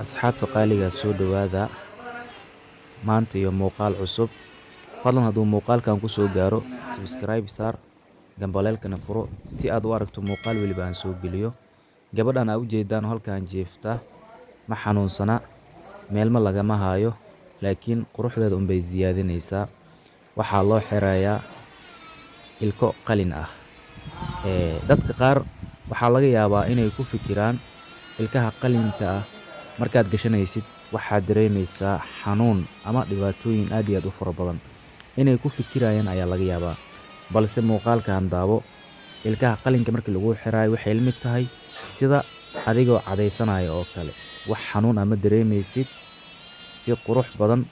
Asxaabta qaaliga, soo dhowaada maanta iyo muuqaal cusub. Fadlan hadduu muuqaalkan ku soo gaaro, subscribe saar, gambaleelkana furo si aad u aragto muuqaal weliba aan soo geliyo. Gabadhan aa ujeedaan halkan jiifta ma xanuunsana, meelma lagama haayo, laakiin quruxdeeda unbay siyaadinaysaa. Waxaa loo xirayaa ilko qalin ah. Dadka qaar waxaa laga yaabaa inay ku fikiraan ilkaha qalinka ah markaad gashanaysid waxaad dareemaysaa xanuun ama dhibaatooyin aad iyo aad u fara badan. Inay ku fikirayaan ayaa laga yaabaa. Balse muuqaalkan daawo, ilkaha qalinka markii lagu xiraayo waxay la mid tahay sida adigoo cadaysanaya oo kale. Wax xanuun ah ma dareemaysid, si qurux badan.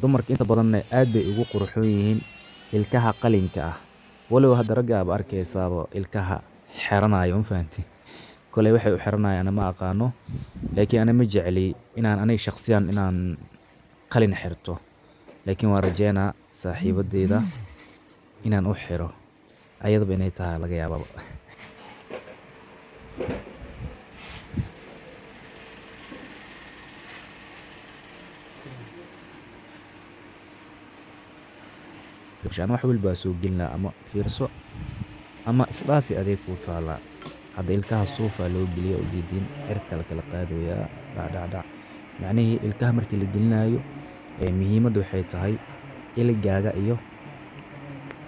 Dumarka inta badanna aad bay ugu qurxoon yihiin ilkaha qalinka ah. Walow hadda ragga aad arkaysaaba ilkaha xiranayo, ma fahanti? Koley waxay u xiranayaan ma aqaano, laakiin ana ma jecli inaan aniga shakhsiyan inaan qalin xirto. Laakiin waan rajeynaa saaxiibadeyda inaan u xiro, ayadaba inay tahay laga yaababa. Wax walba soo gelinaa ama fiirso ama isdhaafi, adeeg kuu taala. Hadda ilkaha suufa loo geliyo, ujeedin cirka la kala qaadayaa, dhac dhac dhac. Macnihii ilkaha markii la gelinayo, muhiimaddu waxay tahay iligaaga iyo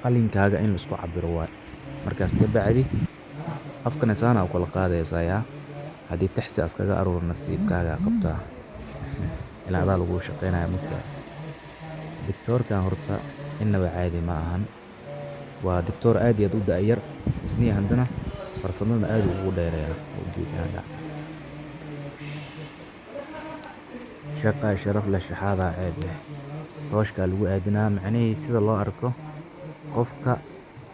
qalinkaaga in la isku cabiro waay. Markaas ka bacdi afkana saana u kala qaadaysaa yaa. Haddii taxi askaga aruur nasiibkaaga qabtaa. Ilaa adaa lagu shaqeynaya mugta. Doctorkan horta innaba caadi ma ahan. Waa doctor aad iyo aad u da'yar, isniya haddana farsamada aad ugu dheereeya ujeedada. Shaqa sharaf leh, shaxaada ceeb leh. Tooshka lagu aadinaa macnihii sida loo arko qofka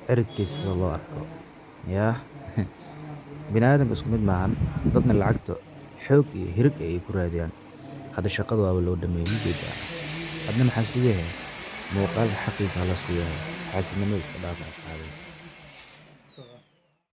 ciribkiisa sida loo arko. Yaa bini'aadamka isku mid maahan, dadna lacagta xoog iyo hirig ay ku raadiyaan. Hadda shaqada waaba loo dhameeyay, ma jeedaa? Adna maxaa sugayaa? Muuqaalka xaqiisa hala siiyaa. Xaasidnimada iska dhaafa, asxaabi.